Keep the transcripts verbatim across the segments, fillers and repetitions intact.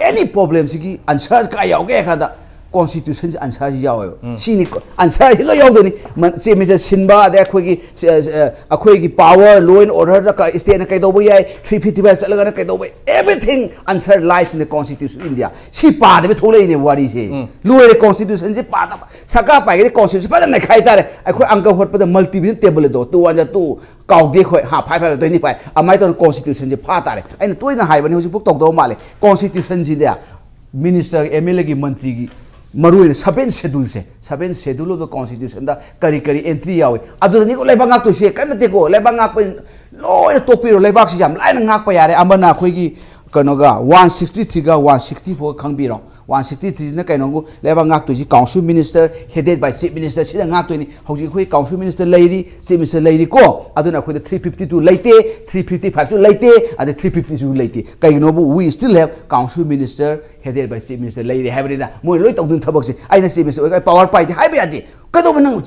ꯑꯦꯅꯤ ꯄ꯭ꯔꯣꯕ꯭ꯂꯦꯝꯁꯤꯒꯤ answer ꯀꯥꯏ ꯌꯥꯎꯒꯦ ꯍꯥꯏ ꯀꯥꯟꯗ ꯀꯣꯟꯁꯇꯤꯇ꯭ꯌꯨꯁꯟꯁꯤ ꯑꯟꯁꯔꯁꯤ ꯌꯥꯎꯋꯦꯕ꯫ ꯁꯤꯅꯤ ꯑꯟꯁꯔꯁꯤ ꯂꯣꯏ ꯌꯥꯎꯗꯣꯏꯅꯤ꯫ ꯆꯤꯐ ꯃꯤꯅꯤꯁꯇꯔ ꯁꯤꯟꯕ, ꯑꯗꯩ ꯑꯩꯈꯣꯏꯒꯤ ꯑꯩꯈꯣꯏꯒꯤ ꯄꯥꯋꯔ, ꯂꯣ ꯑꯦꯟ ꯑꯣꯔꯗꯔꯗ ꯏꯁꯇꯦꯠꯅ ꯀꯩꯗꯧꯕ ꯌꯥꯏ, ꯊ꯭ꯔꯤ ꯐꯤꯐꯇꯤ ꯐꯥꯏꯚ ꯆꯠꯂꯒꯅ ꯀꯩꯗꯧꯕ ꯌꯥꯏ, everything answer lies in the constitution India꯫ ꯁꯤ ꯄꯥꯗꯕ ꯊꯣꯛꯂꯛꯏꯅꯦ ꯋꯥꯔꯤꯁꯦ꯫ ꯂꯣꯏꯔꯦ, ꯀꯣꯟꯁꯇꯤꯇ꯭ꯌꯨꯁꯟꯁꯤ ꯄꯥꯗꯕ꯫ ꯁꯔꯀꯥꯔ ꯄꯥꯏꯒꯗꯤ ꯀꯣꯟꯁꯇꯤꯇ꯭ꯌꯨꯁꯟ ꯐꯖꯅ ꯅꯩꯈꯥꯏ ꯇꯥꯔꯦ꯫ ꯑꯩꯈꯣꯏ ꯑꯪꯀ ꯍꯣꯠꯄꯗ ꯃꯜꯇꯤꯄ꯭ꯂꯤꯀꯦꯁꯟ ꯇꯦꯕꯜ ꯑꯗꯣ, ꯇꯨ ꯋꯥꯟ ꯖꯥ ꯇꯨ, ꯀꯥꯎꯗꯦ ꯑꯩꯈꯣꯏ, ꯍꯥ, ꯐꯥꯏꯚ ꯐꯥꯏꯚ ꯇ꯭ꯋꯦꯟꯇꯤ ꯐꯥꯏꯚ, ꯑꯗꯨꯃꯥꯏꯅ ꯇꯧꯗꯅ ꯀꯣꯟꯁꯇꯤꯇ꯭ꯌꯨꯁꯟꯁꯤ ꯐꯥ ꯇꯥꯔꯦ꯫ ꯑꯩꯅ ꯇꯣꯏꯅ ꯍꯥꯏꯕꯅꯤ, ꯍꯧꯖꯤꯛꯐꯥꯎ ꯇꯧꯗꯕ ꯃꯥꯜꯂꯦ꯫ ꯀꯣꯟꯁꯇꯤꯇ꯭ꯌꯨꯁꯟꯁꯤꯗ ꯃꯤꯅꯤꯁꯇꯔ, ꯑꯦꯝ ꯑꯦꯜ ꯑꯦꯒꯤ, ꯃꯟꯇ꯭ꯔꯤꯒꯤ, ꯃꯔꯨꯑꯣꯏꯅ ꯁꯕꯦꯟ ꯁꯦꯗꯨꯜꯁꯦ, ꯁꯕꯦꯟ ꯁꯦꯗꯨꯜ ꯑꯣꯐ ꯗ ꯀꯣꯟꯁꯇꯤꯇ꯭ꯌꯨꯁꯟꯗ ꯀꯔꯤ ꯀꯔꯤ ꯑꯦꯟꯇ꯭ꯔꯤ ꯌꯥꯎꯏ, ꯑꯗꯨꯗꯅꯤꯀꯣ ꯂꯩꯕꯥꯛ ꯉꯥꯛꯇꯣꯏꯁꯦ꯫ ꯀꯔꯤꯝ ꯅꯠꯇꯦꯀꯣ, ꯂꯩꯕꯥꯛ ꯉꯥꯛꯄ ꯂꯣꯏꯅ ꯇꯣꯛꯄꯤꯔꯣ, ꯂꯩꯕꯥꯛꯁꯤ ꯌꯥꯝ ꯂꯥꯏꯅ ꯉꯥꯛꯄ ꯌꯥꯔꯦ꯫ ꯑꯃꯅ ꯑꯩꯈꯣꯏꯒꯤ ꯀꯩꯅꯣꯒ ꯋꯥꯟ ꯁꯤꯛꯁꯇꯤ ꯊ꯭ꯔꯤꯒ ꯋꯥꯟ ꯁꯤꯛꯁꯇꯤ ꯐꯣꯔꯒ ꯈꯪꯕꯤꯔꯣ꯫ ꯋꯥꯟ ꯁꯤꯛꯁꯇꯤ ꯊ꯭ꯔꯤꯁꯤꯅ ꯀꯩꯅꯣꯕꯨ ꯂꯩꯕꯥꯛ ꯉꯥꯛꯇꯣꯏꯁꯤ council minister headed by chief minister ꯁꯤꯅ ꯉꯥꯛꯇꯣꯏꯅꯤ꯫ ꯍꯧꯖꯤꯛ ꯑꯩꯈꯣꯏ council minister ꯂꯩꯔꯤ, chief minister ꯂꯩꯔꯤꯀꯣ, ꯑꯗꯨꯅ ꯑꯩꯈꯣꯏꯗ ꯊ꯭ꯔꯤ ꯐꯤꯐꯇꯤ ꯇꯨ ꯂꯩꯇꯦ, ꯊ꯭ꯔꯤ ꯐꯤꯐꯇꯤ ꯐꯥꯏꯚꯁꯨ ꯂꯩꯇꯦ, ꯑꯗꯩ ꯊ꯭ꯔꯤ ꯐꯤꯐꯇꯤ ꯇꯨꯁꯨ ꯂꯩꯇꯦ꯫ ꯀꯩꯒꯤꯅꯣꯕꯨ we still have council minister headed by chief minister ꯂꯩꯔꯦ ꯍꯥꯏꯕꯅꯤꯅ꯫ ꯃꯣꯏ ꯂꯣꯏ ꯇꯧꯗꯣꯏꯅ ꯊꯕꯛꯁꯦ꯫ ꯑꯩꯅ chief minister ꯑꯣꯏꯔꯒ ꯑꯩ ꯄꯥꯋꯔ ꯄꯥꯏꯗꯦ ꯍꯥꯏꯕ ꯌꯥꯗꯦ꯫ ꯀꯩꯗꯧꯕ ꯅꯪ?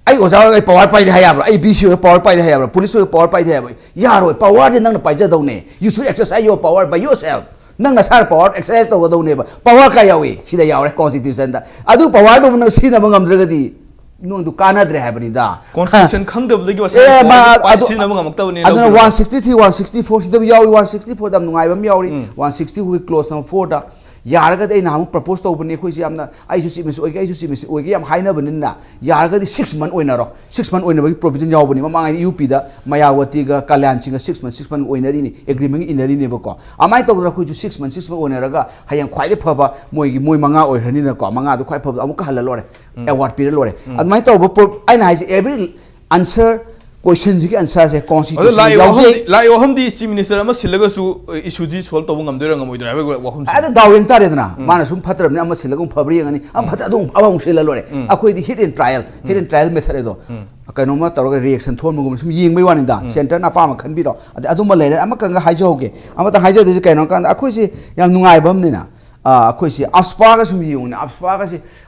ꯑꯩ ꯑꯣꯖꯥ ꯑꯣꯏꯔꯒ ꯑꯩ ꯄꯥꯋꯔ ꯄꯥꯏꯗꯦ ꯍꯥꯏ ꯌꯥꯕ꯭ꯔꯥ? ꯑꯩ ꯕꯤ ꯁꯤ ꯑꯣꯏꯔꯒ ꯄꯥꯋꯔ ꯄꯥꯏꯗꯦ ꯍꯥꯏ ꯌꯥꯕ꯭ꯔꯥ? ꯄꯨꯂꯤꯁ ꯑꯣꯏꯔꯒ ꯄꯥꯋꯔ ꯄꯥꯏꯗꯦ ꯍꯥꯏ ꯌꯥꯕ꯭ꯔꯥ? ꯌꯥꯔꯣꯏ꯫ ꯄꯥꯋꯔꯁꯦ ꯅꯪꯅ ꯄꯥꯏꯖꯗꯧꯅꯦ꯫ You should exercise your power by yourself. ꯅꯪ ꯅꯁꯥꯅ ꯄꯥꯋꯔ ꯑꯦꯛꯁꯔꯁꯥꯏꯁ ꯇꯧꯒꯗꯧꯅꯦꯕ꯫ ꯄꯥꯋꯔ ꯀꯥꯏ ꯌꯥꯎꯏ? ꯁꯤꯗ ꯌꯥꯎꯔꯦ, ꯀꯣꯟꯁꯇꯤꯇ꯭ꯌꯨꯁꯟꯗ꯫ ꯑꯗꯨ ꯄꯥꯋꯔꯗꯨꯕꯨ ꯅꯪ ꯁꯤꯖꯤꯟꯅꯕ ꯉꯝꯗ꯭ꯔꯒꯗꯤ ꯅꯉꯣꯟꯗ ꯀꯥꯟꯅꯗ꯭ꯔꯦ ꯍꯥꯏꯕꯅꯤꯗ꯫ ꯀꯣꯟꯁꯇꯤꯇ꯭ꯌꯨꯁꯟ ꯈꯪꯗꯕꯗꯒꯤ ꯋꯥꯁꯦ ꯑꯦ, ꯃꯥ, ꯄꯥꯏ ꯑꯗꯨ, ꯁꯤꯖꯤꯟꯅꯕ ꯉꯝꯃꯛꯇꯕꯅꯤ ꯑꯗꯨꯅ ꯂꯧꯗꯣꯏꯁꯦ꯫ One sixty three, one sixty four ꯁꯤꯗ ꯌꯥꯎꯏ, ꯋꯥꯟ ꯁꯤꯛꯁꯇꯤ ꯐꯣꯔꯗ ꯌꯥꯝ ꯅꯨꯡꯉꯥꯏꯕ ꯑꯃ ꯌꯥꯎꯔꯤ꯫ ꯎꯝ꯫ ꯋꯥꯟ ꯁꯤꯛꯁꯇꯤ ꯐꯣꯔꯒꯤ ꯀ꯭ꯂꯣꯖ ꯅꯝꯕꯔ ꯐꯣꯔꯗ ꯌꯥꯔꯒꯗꯤ ꯑꯩ ꯅꯍꯥꯟꯃꯨꯛ ꯄ꯭ꯔꯄꯣꯁ ꯇꯧꯕꯅꯤ, ꯑꯩꯈꯣꯏꯁꯤ ꯌꯥꯝꯅ ꯑꯩꯁꯨ ꯆꯤꯞ ꯃꯤꯅꯤꯁꯇꯔ ꯑꯣꯏꯒꯦ, ꯑꯩꯁꯨ ꯆꯤꯞ ꯃꯤꯅꯤꯁꯇꯔ ꯑꯣꯏꯒꯦ ꯌꯥꯝ ꯍꯥꯏꯅꯕꯅꯤꯅ, ꯌꯥꯔꯒꯗꯤ ꯁꯤꯛꯁ ꯃꯟ ꯑꯣꯏꯅꯔꯣ꯫ ꯁꯤꯛꯁ ꯃꯟ ꯑꯣꯏꯅꯕꯒꯤ ꯄ꯭ꯔꯣꯕꯤꯖꯟ ꯌꯥꯎꯕꯅꯤ꯫ ꯃꯃꯥꯡꯉꯩꯗ ꯌꯨ ꯄꯤꯗ ꯃꯌꯥꯋꯇꯤꯒ ꯀꯂꯌꯥꯟ ꯁꯤꯡꯒ ꯁꯤꯛꯁ ꯃꯟ, ꯁꯤꯛꯁ ꯃꯟ ꯑꯣꯏꯅꯔꯤꯅꯤ, ꯑꯦꯒ꯭ꯔꯤꯃꯦꯟꯒꯤ ꯏꯟꯅꯔꯤꯅꯦꯕꯀꯣ꯫ ꯑꯗꯨꯃꯥꯏꯅ ꯇꯧꯗꯅ ꯑꯩꯈꯣꯏꯁꯨ ꯁꯤꯛꯁ ꯃꯟ, ꯁꯤꯛꯁ ꯃꯟ ꯑꯣꯏꯅꯔꯒ ꯍꯌꯦꯡ ꯈ꯭ꯋꯥꯏꯗꯒꯤ ꯐꯕ ꯃꯣꯏꯒꯤ, ꯃꯣꯏ ꯃꯉꯥ ꯑꯣꯏꯈ꯭ꯔꯅꯤꯅꯀꯣ, ꯃꯉꯥꯗꯣ ꯈ꯭ꯋꯥꯏ ꯐꯕꯗ ꯑꯃꯨꯛꯀ ꯍꯜꯂ ꯂꯣꯏꯔꯦ, ꯑꯦꯋꯥꯔꯗ ꯄꯤꯔ ꯂꯣꯏꯔꯦ꯫ ꯑꯗꯨꯃꯥꯏꯅ ꯇꯧꯕ ꯄ꯭ꯔꯣ-, ꯑꯩꯅ ꯍꯥꯏꯁꯦ, ꯑꯦꯚ꯭ꯔꯤ ꯑꯟꯁꯔ ꯀꯣꯏꯁꯟꯁꯤꯒꯤ ꯑꯟꯁꯔꯁꯦ ꯑꯗꯣ ꯀꯣꯟꯁꯇꯤꯇ꯭ꯌꯨꯁꯟ ꯂꯥꯛꯏ ꯌꯥꯎꯖꯩ꯫ ꯋꯥꯐꯝꯗꯤ, ꯂꯥꯛꯏ ꯋꯥꯐꯝꯗꯤ ꯆꯤꯐ ꯃꯤꯅꯤꯁꯇꯔ ꯑꯃ ꯁꯤꯜꯂꯒꯁꯨ ꯏꯁꯨꯁꯤ ꯁꯣꯜꯕ ꯇꯧꯕ ꯉꯝꯗꯣꯏꯔꯥ ꯉꯝꯃꯣꯏꯗꯣꯏꯔꯥ ꯍꯥꯏꯕꯒꯤ ꯋꯥꯐꯝꯁꯦ꯫ ꯑꯗꯨ ꯗꯥꯎ ꯌꯦꯡ ꯇꯥꯔꯦꯗꯅ꯫ ꯃꯥꯅ ꯁꯨꯝ ꯐꯠꯇ꯭ꯔꯕꯅꯤꯅ ꯑꯃ ꯁꯤꯜꯂꯒ ꯑꯃꯨꯛ ꯐꯕ꯭ꯔꯥ ꯌꯦꯡꯉꯅꯤ, ꯑꯃ ꯐꯠꯇ꯭ꯔ ꯑꯗꯨꯝ ꯑꯃꯃꯨꯛ ꯁꯤꯜꯂ ꯂꯣꯏꯔꯦ꯫ ꯑꯩꯈꯣꯏꯗꯤ hit and trial, hit and trial method ꯍꯥꯏꯗꯣ꯫ ꯀꯩꯅꯣꯝꯃ ꯇꯧꯔꯒ ꯔꯤꯌꯦꯛꯁꯟ ꯊꯣꯛꯍꯟꯕꯒꯨꯝꯕ ꯁꯨꯝ ꯌꯦꯡꯕꯩ ꯋꯥꯅꯤꯗ꯫ ꯁꯦꯟꯇꯔꯅ ꯑꯄꯥꯝꯕ ꯈꯟꯕꯤꯔꯣ꯫ ꯑꯗꯩ ꯑꯗꯨꯝꯕ ꯂꯩꯔꯦ꯫ ꯑꯃꯈꯛꯒ ꯍꯥꯏꯖꯍꯧꯒꯦ꯫ ꯑꯃꯇꯪ ꯍꯥꯏꯖꯗꯣꯏꯁꯦ ꯀꯩꯅꯣ ꯀꯥꯟꯗ ꯑꯩꯈꯣꯏꯁꯦ ꯌꯥꯝ ꯅꯨꯡꯉꯥꯏꯕ ꯑꯃꯅꯤꯅ꯫ ꯑꯥ, ꯑꯩꯈꯣꯏꯁꯦ ꯑꯞꯁꯄꯥꯒ ꯁꯨꯝ ꯌꯦꯡꯉꯨꯅꯦ꯫ ꯑꯞꯁꯄꯥꯒꯁꯦ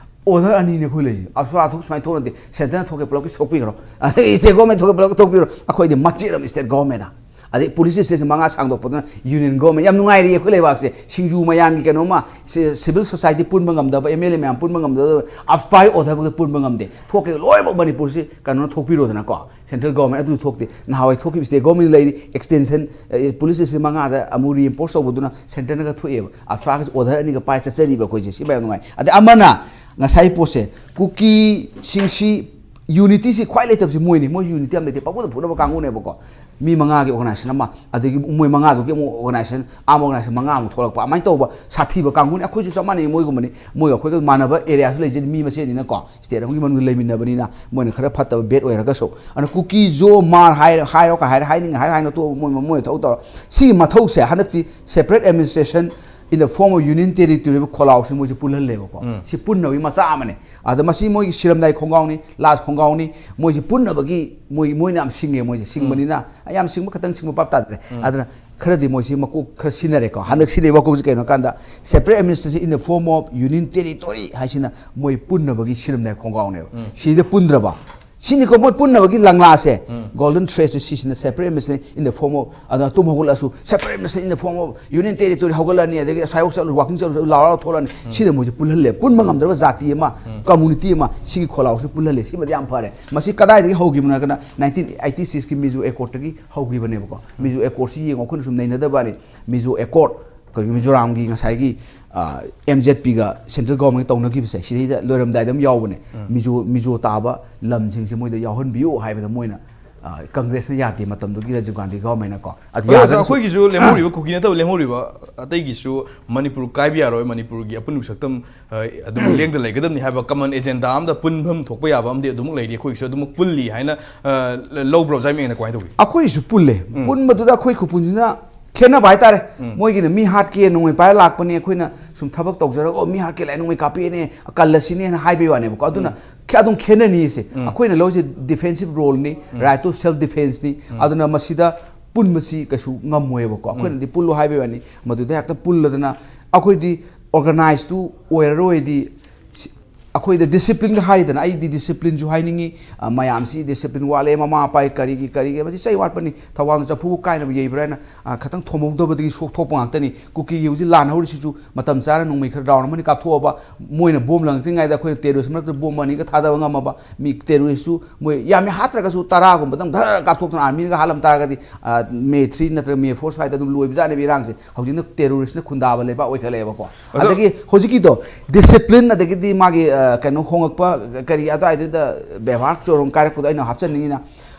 ꯑꯣꯔꯗꯔ ꯑꯅꯤꯅꯦ ꯑꯩꯈꯣꯏ ꯂꯩꯁꯦ꯫ ꯑꯞꯁꯄꯥ ꯊꯣꯛ ꯁꯨꯃꯥꯏꯅ ꯊꯣꯛꯅꯗꯦ꯫ ꯁꯦꯟꯇꯔꯅ ꯊꯣꯛꯀꯦ ꯄꯨꯂꯞꯀꯤ ꯊꯣꯛꯄꯤꯈ꯭ꯔꯣ꯫ ꯑꯗꯒꯤ ꯁ꯭ꯇꯦꯠ ꯒꯣꯔꯃꯦꯟ ꯊꯣꯛꯀꯦ ꯄꯨꯂꯞꯀꯤ ꯊꯣꯛꯄꯤꯈ꯭ꯔꯣ꯫ ꯑꯩꯈꯣꯏꯗꯤ ꯃꯆꯦꯠ ꯑꯃ ꯁ꯭ꯇꯦꯠ ꯒꯣꯔꯃꯦꯟꯅ꯫ ꯑꯗꯩ ꯄꯨꯂꯤꯁ ꯏꯁꯇꯦꯁꯟ ꯃꯉꯥ ꯁꯥꯡꯗꯣꯛꯄꯗꯨꯅ ꯌꯨꯅꯤꯌꯟ ꯒꯣꯔꯃꯦꯟ꯫ ꯌꯥꯝ ꯅꯨꯡꯉꯥꯏꯔꯤ ꯑꯩꯈꯣꯏ ꯂꯩꯕꯥꯛꯁꯦ꯫ ꯁꯤꯡꯖꯨ ꯃꯌꯥꯟꯒꯤ ꯀꯩꯅꯣꯝꯃ, ꯁꯤ-, ꯁꯤꯚꯤꯜ ꯁꯣꯁꯥꯏꯇꯤ ꯄꯨꯟꯕ ꯉꯝꯗꯕ, ꯑꯦꯝ ꯑꯦꯜ ꯑꯦ ꯃꯌꯥꯝ ꯄꯨꯟꯕ ꯉꯝꯗꯕ, ꯑꯐꯄꯥꯏ ꯑꯣꯔꯗꯔꯕꯨꯗ ꯄꯨꯟꯕ ꯉꯝꯗꯦ꯫ ꯊꯣꯛꯀꯦ ꯂꯣꯏꯅꯃꯛ ꯃꯅꯤꯄꯨꯔꯁꯤ ꯀꯩꯅꯣꯅ ꯊꯣꯛꯄꯤꯔꯣꯗꯅꯀꯣ꯫ ꯁꯦꯟꯇ꯭ꯔꯦꯜ ꯒꯣꯔꯃꯦꯟ ꯑꯗꯨ ꯊꯣꯛꯇꯦ꯫ ꯅꯍꯥꯟꯋꯥꯏ ꯊꯣꯛꯈꯤꯕ ꯁ꯭ꯇꯦꯠ ꯒꯣꯔꯃꯦꯟ ꯂꯩꯔꯤ, ꯑꯦꯛꯁꯇꯦꯟꯁꯟ, ꯑꯦ, ꯄꯨꯂꯤꯁ ꯏꯁꯇꯦꯁꯟ ꯃꯉꯥꯗ ꯑꯃꯨꯛ ꯔꯤꯏꯝꯄꯣꯁ ꯇꯧꯕꯗꯨꯅ ꯁꯦꯟꯇꯔꯅꯒ ꯊꯣꯛꯑꯦꯕ꯫ ꯑꯐꯄꯥꯏꯒ ꯑꯣꯔꯗꯔ ꯑꯅꯤꯒ ꯄꯥꯏ ꯆꯠꯆꯔꯤꯕ ꯑꯩꯈꯣꯏꯁꯦ꯫ ꯁꯤ ꯌꯥꯝ ꯅꯨꯡꯉꯥꯏ꯫ ꯑꯗꯩ ꯑꯃꯅ ꯉꯁꯥꯏ ꯄꯣꯠꯁꯦ, ꯀꯨꯀꯤꯁꯤꯡꯁꯤ ꯌꯨꯅꯤꯇꯤꯁꯤ ꯈ꯭ꯋꯥꯏ ꯂꯩꯇꯕꯁꯤ ꯃꯣꯏꯅꯤ꯫ ꯃꯣꯏ ꯌꯨꯅꯤꯇꯤ ꯌꯥꯝ ꯂꯩꯇꯦ, ꯄꯪꯐꯨꯗ ꯐꯨꯅꯕ ꯀꯥꯡꯕꯨꯅꯦꯕꯀꯣ꯫ ꯃꯤ ꯃꯉꯥꯒꯤ ꯑꯣꯔꯒꯅꯥꯏꯖꯦꯁꯟ ꯑꯃ, ꯑꯗꯒꯤ ꯃꯣꯏ ꯃꯉꯥꯗꯨꯒꯤ ꯑꯃꯨꯛ ꯑꯣꯔꯒꯅꯥꯏꯖꯦꯁꯟ, ꯑꯥꯔꯝ ꯑꯣꯔꯒꯅꯥꯏꯖꯦꯁꯟ ꯃꯉꯥꯃꯨꯛ ꯊꯣꯛꯂꯛꯄ, ꯑꯗꯨꯃꯥꯏꯅ ꯇꯧꯕ ꯁꯥꯊꯤꯕ ꯀꯥꯡꯕꯨꯅꯤ꯫ ꯑꯩꯈꯣꯏꯁꯨ ꯆꯞ ꯃꯥꯟꯅꯩ ꯃꯣꯏꯒꯨꯝꯕꯅꯤ꯫ ꯃꯣꯏꯒ ꯑꯩꯈꯣꯏꯒ ꯃꯥꯟꯅꯕ ꯑꯦꯔꯤꯌꯥꯁꯨ ꯂꯩꯖꯩ, ꯃꯤ ꯃꯁꯦꯟꯅꯤꯅꯀꯣ, ꯁ꯭ꯇꯦꯠ ꯑꯃꯒꯤ ꯃꯅꯨꯡꯗ ꯂꯩꯃꯤꯟꯅꯕꯅꯤꯅ꯫ ꯃꯣꯏꯅ ꯈꯔ ꯐꯠꯇꯕ ꯕꯦꯠ ꯑꯣꯏꯔꯒꯁꯨ꯫ ꯑꯗꯨꯅ ꯀꯨꯀꯤ ꯖꯣ ꯃꯥꯔ ꯍꯥꯏꯔꯣ, ꯍꯥꯏꯔꯣ ꯀ ꯍꯥꯏꯔꯦ, ꯍꯥꯏꯅꯤꯡꯉꯦ ꯍꯥꯏꯔꯣ, ꯍꯥꯏꯅ ꯇꯣꯛꯑꯣ, ꯃꯣꯏ, ꯃꯣꯏ ꯊꯕꯛ ꯇꯧꯔꯣ꯫ ꯁꯤꯒꯤ ꯃꯊꯧꯁꯦ ꯍꯟꯗꯛꯇꯤ separate administration in the form of union territory ꯈꯣꯜꯂꯥꯎꯁꯤ ꯃꯣꯏꯁꯦ ꯄꯨꯜꯍꯜꯂꯦꯕꯀꯣ꯫ ꯁꯤ ꯄꯨꯟꯅꯕꯒꯤ ꯃꯆꯥꯛ ꯑꯃꯅꯦ꯫ ꯑꯗ ꯃꯁꯤ ꯃꯣꯏꯒꯤ ꯁꯤꯔꯝꯗꯥꯏ ꯈꯣꯡꯒꯥꯎꯅꯤ, ꯂꯥꯁ ꯈꯣꯡꯒꯥꯎꯅꯤ, ꯃꯣꯏꯁꯤ ꯄꯨꯟꯅꯕꯒꯤ ꯃꯣꯏ, ꯃꯣꯏꯅ ꯌꯥꯝ ꯁꯤꯡꯉꯦ, ꯃꯣꯏꯁꯦ ꯁꯤꯡꯕꯅꯤꯅ꯫ ꯌꯥꯝ ꯁꯤꯡꯕ ꯈꯛꯇꯪ ꯁꯤꯡꯕ ꯄꯥꯞ ꯇꯥꯗ꯭ꯔꯦ꯫ ꯑꯗꯨꯅ ꯈꯔꯗꯤ ꯃꯣꯏꯁꯤ ꯃꯀꯣꯛ ꯈꯔ ꯁꯤꯟꯅꯔꯦꯀꯣ꯫ ꯍꯟꯗꯛ ꯁꯤꯟꯅꯩ ꯃꯀꯣꯛꯁꯤ ꯀꯩꯅꯣ ꯀꯥꯟꯗ, separate administration in the form of union territory ꯍꯥꯏꯁꯤꯅ ꯃꯣꯏ ꯄꯨꯟꯅꯕꯒꯤ ꯁꯤꯔꯝꯗꯥꯏ ꯈꯣꯡꯒꯥꯎꯅꯦꯕ꯫ ꯁꯤꯗ ꯄꯨꯟꯗ꯭ꯔꯕ? ꯁꯤꯅꯤꯀꯣ ꯃꯣꯏ ꯄꯨꯟꯅꯕꯒꯤ ꯂꯪꯂꯥꯁꯦ꯫ Golden thread ꯁꯤꯁꯤꯅ separate administration in the form of, ꯑꯗꯨꯅ ꯇꯨꯝ ꯍꯧꯒꯠꯂꯛꯑꯁꯨ separate administration in the form of union territory ꯍꯧꯒꯠꯂꯛꯑꯅꯤ, ꯑꯗꯒꯤ ꯑꯁ꯭ꯋꯥꯏꯐꯥꯎ ꯆꯠꯂꯨ, ꯋꯥꯀꯤꯡ ꯆꯠꯂꯨ, ꯂꯥꯎꯔ ꯊꯣꯛꯂꯛꯑꯅꯤ꯫ ꯁꯤꯗ ꯃꯣꯏꯁꯦ ꯄꯨꯜꯍꯜꯂꯦ꯫ ꯄꯨꯟꯕ ꯉꯝꯗ꯭ꯔꯕ ꯖꯥꯇꯤ ꯑꯃ, ꯀꯝꯃꯨꯅꯤꯇꯤ ꯑꯃ, ꯁꯤꯒꯤ ꯈꯣꯜꯂꯥꯎꯁꯤ ꯄꯨꯜꯍꯜꯂꯦ꯫ ꯁꯤꯃꯗꯤ ꯌꯥꯝ ꯐꯔꯦ꯫ ꯃꯁꯤ ꯀꯗꯥꯏꯗꯒꯤ ꯍꯧꯈꯤꯕꯅꯣ ꯍꯥꯏꯔꯒꯅ nineteen eighty six ꯀꯤ ꯃꯤꯖꯣ ꯑꯦꯀꯣꯔꯗꯇꯒꯤ ꯍꯧꯈꯤꯕꯅꯦꯕꯀꯣ꯫ ꯃꯤꯖꯣ ꯑꯦꯀꯣꯔꯗꯁꯤ ꯌꯦꯡꯉꯣ, ꯑꯩꯈꯣꯏꯅ ꯁꯨꯝ ꯅꯩꯅꯗꯕ ꯋꯥꯅꯤ꯫ ꯃꯤꯖꯣ ꯑꯦꯀꯣꯔꯗ, ꯑꯩꯈꯣꯏꯒꯤ ꯃꯤꯖꯣꯔꯥꯝꯒꯤ ꯉꯁꯥꯏꯒꯤ, ꯑ, ꯑꯦꯝ ꯖꯦꯠ ꯄꯤꯒ ꯁꯦꯟꯇ꯭ꯔꯦꯜ ꯒꯣꯔꯃꯦꯟꯒ ꯇꯧꯅꯈꯤꯕꯁꯦ, ꯁꯤꯗꯩꯗ ꯂꯣꯏꯔꯝꯗꯥꯏꯗ ꯑꯃ ꯌꯥꯎꯕꯅꯦ꯫ ꯃꯤꯖꯣ, ꯃꯤꯖꯣ ꯇꯥꯕ ꯂꯝꯁꯤꯡꯁꯦ ꯃꯣꯏꯗ ꯌꯥꯎꯍꯟꯕꯤꯌꯨ ꯍꯥꯏꯕꯗ ꯃꯣꯏꯅ, ꯑ, ꯀꯪꯒ꯭ꯔꯦꯁꯅ ꯌꯥꯗꯦ ꯃꯇꯝꯗꯨꯒꯤ ꯔꯥꯖꯤꯕ ꯒꯥꯟꯙꯤ ꯒꯣꯔꯃꯦꯟꯅꯀꯣ꯫ ꯑꯗꯨ ꯑꯗꯣ ꯑꯣꯖꯥ, ꯌꯥꯗ꯭ꯔꯒꯁꯨ ꯑꯩꯈꯣꯏꯒꯤꯁꯨ ꯂꯦꯝꯍꯧꯔꯤꯕ, ꯀꯨꯀꯤ ꯅꯠꯇꯕ ꯂꯦꯝꯍꯧꯔꯤꯕ ꯑꯇꯩꯒꯤꯁꯨ ꯃꯅꯤꯄꯨꯔ ꯀꯥꯏꯕ ꯌꯥꯔꯣꯏ, ꯃꯅꯤꯄꯨꯔꯒꯤ ꯑꯄꯨꯟꯕ ꯁꯛꯇꯝ, ꯑ, ꯑꯗꯨꯝ ꯂꯦꯡꯗ ꯂꯩꯒꯗꯕꯅꯤ ꯍꯥꯏꯕ ꯀꯃꯟ ꯑꯦꯖꯦꯟꯗꯥ ꯑꯃꯗ ꯄꯨꯟꯐꯝ ꯊꯣꯛꯄ ꯌꯥꯕ ꯑꯃꯗꯤ ꯑꯗꯨꯃꯛ ꯂꯩꯔꯤ꯫ ꯑꯩꯈꯣꯏꯒꯤꯁꯨ ꯑꯗꯨꯃꯛ ꯄꯨꯜꯂꯤ ꯍꯥꯏꯅ, ꯑ, ꯂꯧꯕ꯭ꯔꯣ, ꯑꯣꯖꯥ ꯃꯤꯠꯌꯦꯡꯅ ꯀꯃꯥꯏꯅ ꯇꯧꯒꯦ? ꯑꯩꯈꯣꯏꯁꯨ ꯄꯨꯜꯂꯦ꯫ ꯄꯨꯟꯕꯗꯨꯗ ꯑꯩꯈꯣꯏ ꯈꯨꯄꯨꯟꯁꯤꯅ ꯈꯦꯠꯅꯕ ꯍꯥꯏꯇꯥꯔꯦ꯫ ꯃꯣꯏꯒꯤꯅ ꯃꯤ ꯍꯥꯠꯀꯦ ꯅꯣꯡꯃꯩ ꯄꯥꯏꯔ ꯂꯥꯛꯄꯅꯦ, ꯑꯩꯈꯣꯏꯅ ꯁꯨꯝ ꯊꯕꯛ ꯇꯧꯖꯔꯒ, "ꯑꯣ, ꯃꯤ ꯍꯥꯠꯀꯦ ꯂꯥꯛꯑꯦ, ꯅꯣꯡꯃꯩ ꯀꯥꯞꯄꯛꯑꯦꯅꯦ, ꯀꯜꯂꯁꯤꯅꯦꯅ" ꯍꯥꯏꯕꯒꯤ ꯋꯥꯅꯦꯕꯀꯣ꯫ ꯑꯗꯨꯅ ꯈꯦ-, ꯑꯗꯨꯝ ꯈꯦꯠꯅꯅꯤꯁꯦ꯫ ꯑꯩꯈꯣꯏꯅ ꯂꯧꯔꯤꯁꯦ ꯗꯤꯐꯦꯟꯁꯤꯞ ꯔꯣꯜꯅꯤ, right to self defense ꯅꯤ꯫ ꯑꯗꯨꯅ ꯃꯁꯤꯗ ꯄꯨꯟꯕꯁꯤ ꯀꯩꯁꯨ ꯉꯝꯃꯣꯏꯕꯀꯣ꯫ ꯑꯩꯈꯣꯏꯅꯗꯤ ꯄꯨꯜꯂꯣ ꯍꯥꯏꯕꯒꯤ ꯋꯥꯅꯤ, ꯃꯗꯨꯗ ꯍꯦꯛꯇ ꯄꯨꯜꯂꯗꯅ ꯑꯩꯈꯣꯏꯗꯤ ꯑꯣꯔꯒꯅꯥꯏꯖꯇꯨ ꯑꯣꯏꯔꯔꯣꯏꯗꯤ ꯁꯤ-, ꯑꯩꯈꯣꯏꯗ ꯗꯤꯁꯤꯄ꯭ꯂꯤꯟꯒ ꯍꯥꯏꯗꯅ, ꯑꯩꯗꯤ ꯗꯤꯁꯤꯄ꯭ꯂꯤꯟꯁꯨ ꯍꯥꯏꯅꯤꯡꯉꯤ꯫ ꯑ, ꯃꯌꯥꯝꯁꯤ ꯗꯤꯁꯤꯄ꯭ꯂꯤꯟ ꯋꯥꯠꯂꯦ, ꯃꯃꯥ ꯃꯄꯥꯒꯤ ꯀꯔꯤꯒꯤ ꯀꯔꯤꯒꯤ, ꯃꯁꯤ ꯆꯩ ꯋꯥꯠꯄꯅꯤ꯫ ꯊꯧꯕꯥꯜꯗ ꯆꯐꯨꯕꯨ ꯀꯥꯏꯅꯕ ꯌꯩꯕ꯭ꯔꯥ ꯍꯥꯏꯅ, ꯑ, ꯈꯇꯪ ꯊꯣꯝꯍꯧꯗꯕꯗꯒꯤ ꯁꯣꯛꯊꯣꯛꯄ ꯉꯥꯛꯇꯅꯤ꯫ ꯀꯨꯀꯤꯒꯤ ꯍꯧꯖꯤꯛ ꯂꯥꯟ ꯍꯧꯔꯤꯁꯤꯁꯨ ꯃꯇꯝ ꯆꯥꯅ ꯅꯣꯡꯃꯩ ꯈꯔ ꯔꯥꯎꯟ ꯑꯃꯅꯤ ꯀꯥꯞꯊꯣꯛꯑꯕ, ꯃꯣꯏꯅ ꯕꯣꯝ ꯂꯪꯉꯛꯇ꯭ꯔꯤꯉꯩꯗ ꯑꯩꯈꯣꯏꯅ ꯇꯦꯔꯣꯔꯤꯁ ꯃꯔꯛꯇ ꯕꯣꯝ ꯑꯅꯤꯒ ꯊꯥꯗꯕ ꯉꯝꯃꯕ, ꯃꯤ ꯇꯦꯔꯣꯔꯤꯁꯁꯨ ꯃꯣꯏ ꯌꯥꯝ ꯍꯥꯠꯇ꯭ꯔꯒꯁꯨ ꯇꯔꯥꯒꯨꯝꯕꯗꯪ ꯙꯔ ꯀꯥꯞꯊꯣꯛꯇꯅ ꯑꯥꯔꯃꯤꯅꯒ ꯍꯥꯠꯂꯝ ꯇꯥꯔꯒꯗꯤ, ꯑ, ꯃꯦ ꯊ꯭ꯔꯤ ꯅꯠꯇ꯭ꯔꯒ ꯃꯦ ꯐꯣꯔ ꯁ꯭ꯋꯥꯏꯗ ꯑꯗꯨꯝ ꯂꯣꯏꯕꯖꯥꯠꯅꯦꯕ ꯏꯔꯥꯡꯁꯦ꯫ ꯍꯧꯖꯤꯛꯅ ꯇꯦꯔꯣꯔꯤꯁꯅ ꯈꯨꯟꯗꯥꯕ ꯂꯩꯕꯥꯛ ꯑꯣꯏꯈꯠꯂꯛꯑꯦꯕꯀꯣ꯫ ꯑꯗꯣ ꯑꯗꯒꯤ ꯍꯧꯖꯤꯛꯀꯤꯗꯣ ꯗꯤꯁꯤꯄ꯭ꯂꯤꯟ, ꯑꯗꯒꯤꯗꯤ ꯃꯥꯒꯤ, ꯑ, ꯀꯩꯅꯣ ꯍꯣꯡꯉꯛꯄ, ꯀꯔꯤ ꯑꯗꯨꯋꯥꯏꯗꯨꯗ ꯕꯦꯕꯥꯔ ꯆꯣꯔꯣꯡ ꯀꯥꯏꯔꯛꯄꯗꯣ ꯑꯩꯅ ꯍꯥꯞꯆꯅꯤꯡꯉꯤꯅ,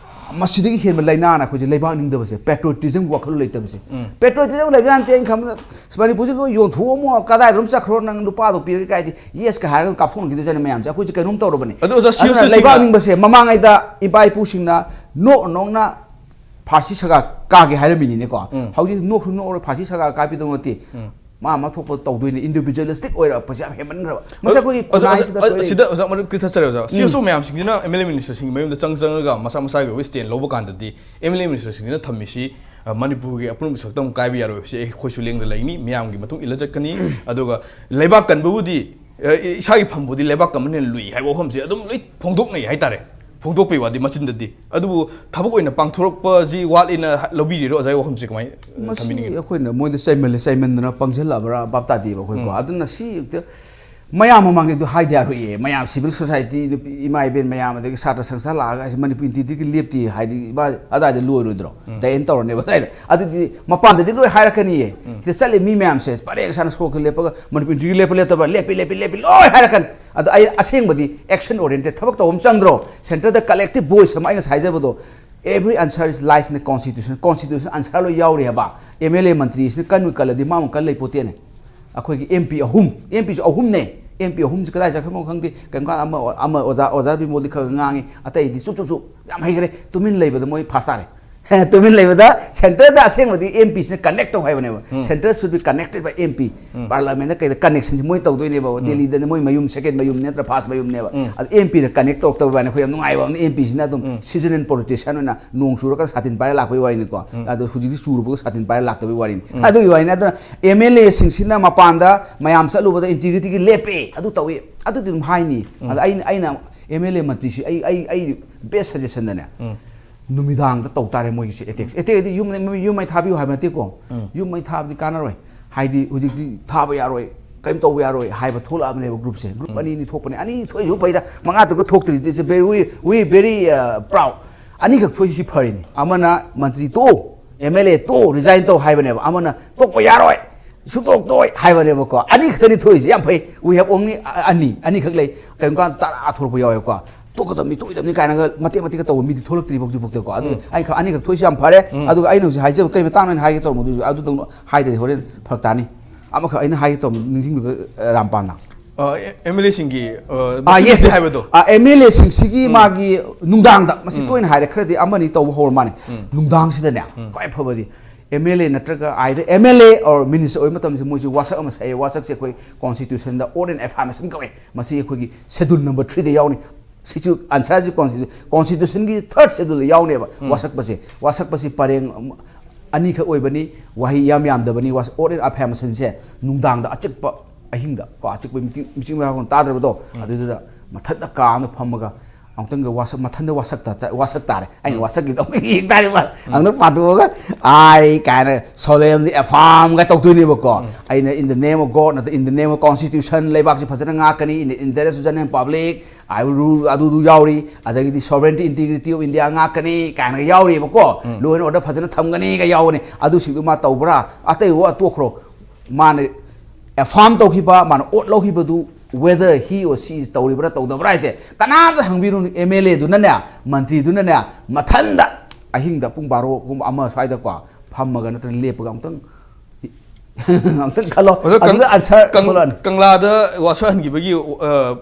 ꯃꯁꯤꯗꯒꯤ ꯍꯦꯟꯕ ꯂꯥꯏꯅꯥꯅ ꯑꯩꯈꯣꯏꯁꯦ ꯂꯩꯕꯥꯛ ꯅꯤꯡꯗꯕꯁꯦ, ꯄꯦꯇ꯭ꯔꯣꯇꯤꯖꯝ ꯋꯥꯈꯜꯂꯣꯟ ꯂꯩꯇꯕꯁꯦ꯫ ꯎꯝ꯫ ꯄꯦꯇ꯭ꯔꯣꯇꯤꯖꯝ ꯂꯩꯕ ꯌꯥꯅꯠꯇꯦ꯫ ꯑꯩꯅ ꯈꯟꯕꯗ, "ꯑꯁ, ꯃꯅꯤꯄꯨꯔꯁꯦ ꯂꯣꯏ ꯌꯣꯟꯊꯣꯛꯑꯝꯃꯣ, ꯀꯗꯥꯏꯗꯅꯣꯝ ꯆꯠꯈ꯭ꯔꯣ, ꯅꯪ ꯂꯨꯄꯥꯗꯣ ꯄꯤꯔꯒꯦ" ꯀꯥꯏꯗꯤ, "ꯌꯦꯁꯀ" ꯍꯥꯏꯔꯒ ꯀꯥꯞꯊꯣꯛꯅꯈꯤꯗꯣꯏꯖꯥꯠꯅꯤ ꯃꯌꯥꯝꯁꯦ꯫ ꯑꯩꯈꯣꯏꯁꯦ ꯀꯩꯅꯣꯝ ꯇꯧꯔꯕꯅꯦ꯫ ꯑꯗꯣ ꯑꯣꯖꯥ, ꯁꯤ ꯑꯗꯨꯅ ꯑꯣꯏꯁꯨ ꯂꯩꯕꯥꯛ ꯁꯤꯡꯅ ꯅꯤꯡꯕꯁꯦ, ꯃꯃꯥꯡꯉꯩꯗ ꯏꯄꯥ ꯏꯄꯨꯁꯤꯡꯅ ꯅꯣꯛ ꯅꯣꯛꯅ ꯐꯥꯔꯁꯤ ꯁꯒꯥ ꯀꯥꯒꯦ ꯍꯥꯏꯔꯝꯃꯤꯅꯤꯅꯦꯀꯣ꯫ ꯎꯝ꯫ ꯍꯧꯖꯤꯛ ꯅꯣꯛꯁꯨ ꯅꯣꯛꯑꯔꯣꯏ, ꯐꯥꯔꯁꯤ ꯁꯒꯥ ꯀꯥꯕꯤꯗꯧ ꯅꯠꯇꯦ꯫ ꯎꯝ꯫ ꯃꯥ ꯑꯃ ꯊꯣꯛꯄ ꯇꯧꯗꯣꯏꯅꯦ꯫ ꯏꯟꯗꯤꯚꯤꯖꯨꯋꯦꯂꯤꯁꯇꯤꯛ ꯑꯣꯏꯔꯛꯄꯁꯦ ꯌꯥꯝ ꯍꯦꯟꯃꯟꯈ꯭ꯔꯕ꯫ ꯃꯁꯤ ꯑꯩꯈꯣꯏꯒꯤ ꯑꯣꯖꯥ, ꯑꯣꯖꯥ, ꯈꯨꯟꯅꯥꯏꯁꯤꯗ ꯑꯣꯖꯥ, ꯁꯣꯏꯔꯛꯏ꯫ ꯁꯤꯗ ꯑꯣꯖꯥ ꯃꯔꯨꯞ ꯀꯛꯊꯠꯆꯔꯦ ꯑꯣꯖꯥ꯫ ꯁꯤ ꯎꯝ꯫ ꯑꯁꯨꯝ ꯃꯌꯥꯝꯁꯤꯡꯁꯤꯅ ꯑꯦꯝ ꯑꯦꯜ ꯑꯦ ꯃꯤꯅꯤꯁꯇꯔꯁꯤꯡꯒꯤ ꯃꯌꯨꯝꯗ ꯆꯪ ꯆꯪꯉꯒ ꯃꯁꯥ ꯃꯁꯥꯒꯤ ꯑꯣꯏꯕ ꯁ꯭ꯇꯦꯟ ꯂꯧꯕ ꯀꯥꯟꯗꯗꯤ, ꯑꯦꯝ ꯑꯦꯜ ꯑꯦ ꯃꯤꯅꯤꯁꯇꯔꯁꯤꯡꯁꯤꯅ ꯊꯝꯃꯤꯁꯤ, ꯑ, ꯃꯅꯤꯄꯨꯔꯒꯤ ꯑꯄꯨꯟꯕ ꯁꯛꯇꯝ ꯀꯥꯏꯕ ꯌꯥꯔꯣꯏ ꯍꯥꯏꯕꯁꯤ ꯑꯩ, ꯑꯩꯈꯣꯏꯁꯨ ꯂꯦꯡꯗ ꯂꯩꯅꯤ, ꯃꯌꯥꯝꯒꯤ ꯃꯇꯨꯡ ꯏꯜꯂ ꯆꯠꯀꯅꯤ꯫ ꯑꯗꯨꯒ ꯂꯩꯕꯥꯛ ꯀꯟꯕꯕꯨꯗꯤ, ꯑ, ꯏꯁꯥꯒꯤ ꯐꯝꯕꯨꯗꯤ ꯂꯩꯕꯥꯛ ꯀꯟꯕꯅ ꯍꯦꯟꯅ ꯂꯨꯏ ꯍꯥꯏꯕ ꯋꯥꯐꯝꯁꯦ ꯑꯗꯨꯝ ꯂꯣꯏ ꯐꯣꯡꯗꯣꯛꯅꯩ ꯍꯥꯏꯇꯥꯔꯦ꯫ ꯐꯣꯡꯗꯣꯛꯄꯩ ꯋꯥꯗꯤ ꯃꯆꯤꯟꯗꯗꯤ, ꯑꯗꯨꯕꯨ ꯊꯕꯛ ꯑꯣꯏꯅ ꯄꯥꯡꯊꯣꯔꯛꯄꯁꯤ ꯋꯥꯠꯂꯤꯅ ꯂꯧꯕꯤꯔꯤꯔꯣ? ꯑꯣꯖꯥꯒꯤ ꯋꯥꯐꯝꯁꯦ ꯀꯃꯥꯏꯅ, ꯑ, ꯃꯁꯤ ꯊꯝꯕꯤꯅꯤꯡꯉꯤ? ꯑꯩꯈꯣꯏꯅ ꯃꯣꯏꯗ ꯆꯩꯃꯜꯂꯦ, ꯆꯩꯃꯟꯗꯅ ꯄꯪꯁꯤꯜꯂꯛꯑꯕ꯭ꯔꯥ ꯚꯥꯞ ꯇꯥꯗꯦꯕ ꯑꯩꯈꯣꯏꯀꯣ꯫ ꯎꯝ꯫ ꯑꯗꯨꯅ ꯁꯤ ꯍꯦꯛꯇ ꯃꯌꯥꯝ ꯃꯃꯥꯡꯗ ꯑꯗꯨ ꯍꯥꯏꯗꯤ ꯌꯥꯔꯣꯏꯌꯦ꯫ ꯃꯌꯥꯝ ꯁꯤꯚꯤꯜ ꯁꯣꯁꯥꯏꯇꯤ, ꯅꯨꯄꯤ, ꯏꯃꯥ ꯏꯕꯦꯟ ꯃꯌꯥꯝ, ꯑꯗꯒꯤ ꯁꯥꯇ꯭ꯔ ꯁꯪꯁꯊꯥꯟ ꯂꯥꯛꯑꯒ, "ꯑꯁ, ꯃꯅꯤꯄꯨꯔ ꯏꯟꯇꯤꯒ꯭ꯔꯤꯇꯤꯒꯤ ꯂꯦꯞꯇꯦ" ꯍꯥꯏꯗꯤ ꯏꯃꯥ ꯑꯗꯥꯏꯗ ꯂꯣꯏꯔꯣꯏꯗ꯭ꯔꯣ? ꯎꯝ꯫ ꯗꯥꯏꯟ ꯇꯧꯔꯅꯦꯕ ꯑꯗꯥꯏꯗ꯫ ꯑꯗꯨꯗꯤ ꯃꯄꯥꯟꯗꯗꯤ ꯂꯣꯏ ꯍꯥꯏꯔꯛꯀꯅꯤꯌꯦ꯫ ꯎꯝ꯫ ꯁꯤꯗ ꯆꯠꯂꯤ ꯃꯤ ꯃꯌꯥꯝꯁꯦ ꯄꯔꯦꯡ ꯁꯥꯅ ꯁꯣꯔꯣꯛꯇ ꯂꯦꯞꯄꯒ, "ꯃꯅꯤꯄꯨꯔ ꯏꯟꯇꯤꯒ꯭ꯔꯤꯇꯤ ꯂꯦꯞꯄ ꯂꯦꯞꯇꯕ꯭ꯔꯥ?" "ꯂꯦꯞꯄꯤ, ꯂꯦꯞꯄꯤ, ꯂꯦꯞꯄꯤ", ꯂꯣꯏ ꯍꯥꯏꯔꯛꯀꯅꯤ꯫ ꯑꯗꯣ ꯑꯩ ꯑꯁꯦꯡꯕꯗꯤ ꯑꯦꯛꯁꯟ ꯑꯣꯔꯤꯌꯦꯟꯇꯦꯠ ꯊꯕꯛ ꯇꯧꯕ ꯑꯃ ꯆꯪꯗ꯭ꯔꯣ? ꯁꯦꯟꯇꯔꯗ ꯀꯂꯦꯛꯇꯤꯚ ꯚꯣꯏꯁ ꯑꯃ, ꯑꯩ ꯉꯁꯥꯏ ꯍꯥꯏꯖꯕꯗꯣ, "Every answer is lies in the constitution", constitution answer ꯂꯣꯏ ꯌꯥꯎꯔꯤ ꯍꯥꯏꯕ꯫ ꯑꯦꯝ ꯑꯦꯜ ꯑꯦ ꯃꯟꯇ꯭ꯔꯤꯁꯤꯅ ꯀꯟꯕꯨ ꯀꯜꯂꯗꯤ ꯃꯥꯃꯨꯛ ꯀꯟ ꯂꯩꯄꯣꯠꯇꯦꯅꯦ꯫ ꯑꯩꯈꯣꯏꯒꯤ ꯑꯦꯝ ꯄꯤ ꯑꯍꯨꯝ, ꯑꯦꯝ ꯄꯤꯁꯨ ꯑꯍꯨꯝꯅꯦ, ꯑꯦꯝ ꯄꯤ ꯑꯍꯨꯝꯁꯤ ꯀꯗꯥꯏ ꯆꯠꯈ꯭ꯔꯕꯅꯣ ꯈꯪꯗꯦ꯫ ꯀꯩꯝ ꯀꯥꯟ ꯑꯃ, ꯑꯃ ꯑꯣꯖꯥ, ꯑꯣꯖꯥ ꯕꯤꯃꯣꯜꯗꯤ ꯈꯔ ꯈꯔ ꯉꯥꯡꯉꯤ, ꯑꯇꯩꯗꯤ ꯆꯨꯞ ꯆꯨꯞ ꯆꯨꯞ ꯌꯥꯝ ꯍꯩꯈ꯭ꯔꯦ, ꯇꯨꯃꯤꯟ ꯂꯩꯕꯗ ꯃꯣꯏ ꯐꯥꯁ ꯇꯥꯔꯦ꯫ ꯇꯨꯃꯤꯟ ꯂꯩꯕꯗ ꯁꯦꯟꯇꯔꯗ ꯑꯁꯦꯡꯕꯗꯤ ꯑꯦꯝ ꯄꯤꯁꯤꯅ ꯀꯅꯦꯛ ꯇꯧ ꯍꯥꯏꯕꯅꯦꯕ꯫ ꯁꯦꯟꯇꯔ ꯁꯨꯗꯤ ꯀꯅꯦꯛꯇꯦꯠ ꯕꯥꯏ ꯑꯦꯝ ꯄꯤ꯫ ꯄꯥꯔꯂꯥꯃꯦꯟꯗ ꯀꯩꯗ ꯀꯅꯦꯛꯁꯟꯁꯤ ꯃꯣꯏ ꯇꯧꯗꯣꯏꯅꯦꯕ꯫ ꯗꯦꯜꯂꯤꯗꯅ ꯃꯣꯏ ꯃꯌꯨꯝ, ꯁꯦꯀꯦꯟ ꯃꯌꯨꯝꯅꯦ ꯅꯠꯇ꯭ꯔ ꯐꯥꯔꯁ ꯃꯌꯨꯝꯅꯦꯕ꯫ ꯑꯗꯣ ꯑꯦꯝ ꯄꯤꯅ ꯀꯅꯦꯛ ꯇꯧꯔꯛꯇꯕ ꯋꯥꯅꯤ꯫ ꯑꯩꯈꯣꯏ ꯌꯥꯝ ꯅꯨꯡꯉꯥꯏꯕ ꯑꯃꯅ ꯑꯦꯝ ꯄꯤꯁꯤꯅ ꯑꯗꯨꯝ ꯁꯤꯖꯅꯦꯜ ꯄꯣꯂꯤꯇꯤꯁꯤꯌꯥꯟ ꯑꯣꯏꯅ ꯅꯣꯡ ꯆꯨꯔꯒ ꯁꯥꯇꯤꯟ ꯄꯥꯏꯔ ꯂꯥꯛꯄꯒꯤ ꯋꯥꯔꯤꯅꯤꯀꯣ꯫ ꯑꯗꯣ ꯍꯧꯖꯤꯛꯇꯤ ꯆꯨꯔꯨꯕꯒ ꯁꯥꯇꯤꯟ ꯄꯥꯏꯔ ꯂꯥꯛꯇꯕꯒꯤ ꯋꯥꯔꯤꯅꯤ꯫ ꯑꯗꯨꯒꯤ ꯋꯥꯔꯤꯅꯤ꯫ ꯑꯗꯨꯅ ꯑꯦꯝ ꯑꯦꯜ ꯑꯦꯁꯤꯡꯁꯤꯅ ꯃꯄꯥꯟꯗ ꯃꯌꯥꯝ ꯆꯠꯂꯨꯕꯗ ꯏꯟꯇꯤꯒ꯭ꯔꯤꯇꯤꯒꯤ ꯂꯦꯞꯄꯦ, ꯑꯗꯨ ꯇꯧꯏ, ꯑꯗꯨꯗꯤ ꯑꯗꯨꯝ ꯍꯥꯏꯅꯤ꯫ ꯑꯗ ꯑꯩꯅ, ꯑꯩꯅ ꯑꯦꯝ ꯑꯦꯜ ꯑꯦ ꯃꯟꯇ꯭ꯔꯤꯁꯤ ꯑꯩ, ꯑꯩ, ꯑꯩ ꯕꯦꯁ ꯁꯖꯦꯁꯟꯗꯅꯦ, ꯅꯨꯃꯤꯗꯥꯡꯗ ꯇꯧ ꯇꯥꯔꯦ ꯃꯣꯏꯒꯤꯁꯦ ꯑꯦꯇꯦꯛꯁ꯫ ꯑꯦꯇꯦꯛ ꯍꯥꯏꯗꯤ ꯌꯨꯝ, ꯌꯨꯝ ꯃꯩ ꯊꯥꯕꯤꯌꯨ ꯍꯥꯏꯕ ꯅꯠꯇꯦꯀꯣ꯫ ꯌꯨꯝ ꯃꯩ ꯊꯥꯕꯗꯤ ꯀꯥꯟꯅꯔꯣꯏ꯫ ꯍꯥꯏꯗꯤ ꯍꯧꯖꯤꯛꯇꯤ ꯊꯥꯕ ꯌꯥꯔꯣꯏ, ꯀꯔꯤꯝ ꯇꯧꯕ ꯌꯥꯔꯣꯏ ꯍꯥꯏꯕ ꯊꯣꯛꯂꯛꯑꯕꯅꯦꯕ ꯒ꯭ꯔꯨꯞꯁꯦ꯫ ꯒ꯭ꯔꯨꯞ ꯑꯅꯤ ꯑꯅꯤ ꯊꯣꯛꯄꯅꯦ꯫ ꯑꯅꯤ ꯊꯣꯛꯏꯁꯤꯕꯨ ꯐꯩꯗ, ꯃꯉꯥ ꯇꯔꯨꯛꯀ ꯊꯣꯛꯇ꯭ꯔꯤꯗꯤ it's a very, we, we very, uh, proud꯫ ꯑꯅꯤꯈꯛ ꯊꯣꯛꯏꯁꯤ ꯐꯔꯤꯅꯤ꯫ ꯑꯃꯅ ꯃꯟꯇ꯭ꯔꯤ ꯇꯣꯛꯎ, ꯑꯦꯝ ꯑꯦꯜ ꯑꯦ ꯇꯣꯛꯎ, ꯔꯤꯖꯥꯏꯟ ꯇꯧ ꯍꯥꯏꯕꯅꯦꯕ꯫ ꯑꯃꯅ ꯇꯣꯛꯄ ꯌꯥꯔꯣꯏ, ꯁꯨꯇꯣꯛ ꯇꯣꯛꯑꯣꯏ ꯍꯥꯏꯕꯅꯦꯕꯀꯣ꯫ ꯑꯅꯤ ꯈꯛꯇꯅꯤ ꯊꯣꯛꯏꯁꯦ, ꯌꯥꯝ ꯐꯩ꯫ We have only ꯑꯅꯤ, ꯑꯅꯤꯈꯛ ꯂꯩ꯫ ꯀꯔꯤꯒꯨꯝꯕ ꯀꯥꯟꯗ ꯇꯔꯥ ꯊꯣꯛꯂꯛꯄ ꯌꯥꯎꯋꯦꯀꯣ꯫ ꯇꯣꯛꯀꯗꯕꯅꯤ, ꯇꯣꯛꯏꯗꯕꯅꯤ ꯀꯥꯏꯅꯒ ꯃꯇꯦꯛ ꯃꯇꯦꯛꯀ ꯇꯧꯕ ꯃꯤꯗꯤ ꯊꯣꯛꯂꯛꯇ꯭ꯔꯤꯕ ꯍꯧꯖꯤꯛꯐꯥꯎꯗꯀꯣ꯫ ꯑꯗꯨ ꯑꯩ ꯈ-, ꯑꯅꯤꯈꯛ ꯊꯣꯛꯏꯁꯦ ꯌꯥꯝ ꯐꯔꯦ꯫ ꯑꯗꯨꯒ ꯑꯩꯅ ꯍꯧꯖꯤꯛ ꯍꯥꯏꯖꯕ ꯀꯩ ꯃꯇꯥꯡꯅꯣ ꯑꯩꯅ ꯍꯥꯏꯒꯦ ꯇꯧꯔꯝꯕꯗꯨꯁꯨ ꯑꯗꯨꯗꯧꯅ ꯍꯥꯏꯗ꯭ꯔꯗꯤ ꯍꯣꯔꯦꯟ ꯐꯔꯛ ꯇꯥꯅꯤ꯫ ꯑꯃꯈꯛ ꯑꯩꯅ ꯍꯥꯏꯒꯦ ꯇꯧꯔꯝꯕ ꯅꯤꯡꯁꯤꯡꯕꯤꯕ, ꯑ, ꯔꯥꯝꯄꯥꯜꯅ꯫ ꯑꯦꯝ ꯑꯦꯜ ꯑꯦꯁꯤꯡꯒꯤ ꯑꯥ, ꯌꯦꯁ ꯍꯥꯏꯕꯗꯣ꯫ ꯑꯦꯝ ꯑꯦꯜ ꯑꯦꯁꯤꯡꯁꯤꯒꯤ ꯃꯥꯒꯤ ꯅꯨꯡꯗꯥꯡꯗ, ꯃꯁꯤ ꯇꯣꯏꯅ ꯍꯥꯏꯔꯦ, ꯈꯔꯗꯤ ꯑꯃꯅꯤ ꯇꯧꯕ ꯍꯧꯔ ꯃꯥꯅꯦ꯫ ꯅꯨꯡꯗꯥꯡꯁꯤꯗꯅꯦ ꯈ꯭ꯋꯥꯏ ꯐꯕꯗꯤ ꯑꯦꯝ ꯑꯦꯜ ꯑꯦ ꯅꯠꯇ꯭ꯔꯒ either M L A or minister ꯑꯣꯏꯕ ꯃꯇꯝꯁꯤ ꯃꯣꯏꯁꯤ ꯋꯥꯁꯛ ꯑꯃ ꯁꯛꯑꯦ꯫ ꯋꯥꯁꯛꯁꯦ ꯑꯩꯈꯣꯏ ꯀꯣꯟꯁꯇꯤꯇ꯭ꯌꯨꯁꯟꯗ oath and affirmation ꯀꯧꯋꯦ꯫ ꯃꯁꯤ ꯑꯩꯈꯣꯏꯒꯤ ꯁꯦꯗꯨꯜ ꯅꯝꯕꯔ ꯊ꯭ꯔꯤꯗ ꯌꯥꯎꯅꯤ꯫ ꯁꯤꯁꯨ ꯑꯟꯁꯔꯁꯤ ꯀꯣꯟꯁꯇꯤꯇ꯭ꯌꯨ-, ꯀꯣꯟꯁꯇꯤꯇ꯭ꯌꯨꯁꯟꯒꯤ ꯊꯔꯗ ꯁꯦꯗꯨꯜꯗ ꯌꯥꯎꯅꯦꯕ꯫ ꯋꯥꯁꯛꯄꯁꯦ, ꯋꯥꯁꯛꯄꯁꯤ ꯄꯔꯦꯡ ꯑꯅꯤꯈꯛ ꯑꯣꯏꯕꯅꯤ, ꯋꯥꯍꯩ ꯌꯥꯝ ꯌꯥꯝꯗꯕꯅꯤ꯫ Oath and affirmationꯁꯦ ꯅꯨꯡꯗꯥꯡꯗ ꯑꯆꯤꯛꯄ ꯑꯍꯤꯡꯗ ꯀꯣ, ꯑꯆꯤꯛꯄ ꯃꯤꯆꯤꯛ, ꯃꯤꯆꯤꯛ ꯃꯔꯥ ꯇꯥꯗ꯭ꯔꯕꯗꯣ, ꯑꯗꯨꯗꯨꯗ ꯃꯊꯟꯇ ꯀꯥ ꯑꯃꯗ ꯐꯝꯃꯒ ꯑꯃꯨꯛꯇꯪꯒ ꯋꯥꯁꯛ, ꯃꯊꯟꯇ ꯋꯥꯁꯛ ꯇꯥ-, ꯋꯥꯁꯛ ꯇꯥꯔꯦ꯫ ꯑꯩꯅ ꯋꯥꯁꯛꯀꯤꯗꯣ ꯑꯃꯨꯛ ꯌꯦꯡ ꯇꯥꯔꯦ꯫ ꯃꯥ ꯑꯃꯨꯛꯇꯪ ꯄꯥꯊꯣꯛꯑꯒ "I" ꯀꯥꯏꯅ solemnly affirmꯒ ꯇꯧꯗꯣꯏꯅꯦꯕꯀꯣ꯫ ꯑꯩꯅ "In the name of God" ꯅꯠꯇ꯭ꯔ "In the name of constitution" ꯂꯩꯕꯥꯛꯁꯤ ꯐꯖꯅ ꯉꯥꯛꯀꯅꯤ, "In the interest of general public I will rule" ꯑꯗꯨꯗꯨ ꯌꯥꯎꯔꯤ, ꯑꯗꯒꯤꯗꯤ "Sovereignty, integrity of India" ꯉꯥꯛꯀꯅꯤ ꯀꯥꯏꯅ ꯌꯥꯎꯔꯤꯕꯀꯣ꯫ "Law and order ꯐꯖꯅ ꯊꯝꯒꯅꯤꯒ" ꯌꯥꯎꯒꯅꯤ꯫ ꯑꯗꯨꯁꯤꯡꯗꯨ ꯃꯥ ꯇꯧꯕ꯭ꯔꯥ? ꯑꯇꯩ ꯋꯥ ꯇꯣꯛꯈ꯭ꯔꯣ꯫ ꯃꯥꯅ affirm ꯇꯧꯈꯤꯕ, ꯃꯥꯅ oath ꯂꯧꯈꯤꯕꯗꯨ, whether he or she is ꯇꯧꯔꯤꯕ꯭ꯔꯥ ꯇꯧꯗꯕ꯭ꯔꯥ ꯍꯥꯏꯁꯦ ꯀꯅꯥꯝꯇ ꯍꯪꯕꯤꯔꯨꯅꯨ꯫ ꯑꯦꯝ ꯑꯦꯜ ꯑꯦꯗꯨꯅꯅꯦ, ꯃꯟꯇ꯭ꯔꯤꯗꯨꯅꯅꯦ, ꯃꯊꯟꯗ ꯑꯍꯤꯡꯗ ꯄꯨꯡ ꯕꯥꯔꯣꯒꯨꯝꯕ ꯑꯃ ꯁ꯭ꯋꯥꯏꯗꯀꯣ ꯐꯝꯃꯒ ꯅꯠꯇ꯭ꯔꯒ ꯂꯦꯞꯄꯒ ꯑꯃꯨꯛꯇꯪ, ꯑꯃꯨꯛꯇꯪ ꯈꯜꯂꯣ꯫ ꯑꯗꯣ ꯀꯪ-, ꯑꯗꯨꯗ ꯑꯟꯁꯔ ꯀꯪ-, ꯊꯣꯛꯂꯛꯑꯅꯤ꯫ ꯀꯪꯂꯥꯗ ꯋꯥꯁꯛꯍꯟꯈꯤꯕꯒꯤ, ꯑ,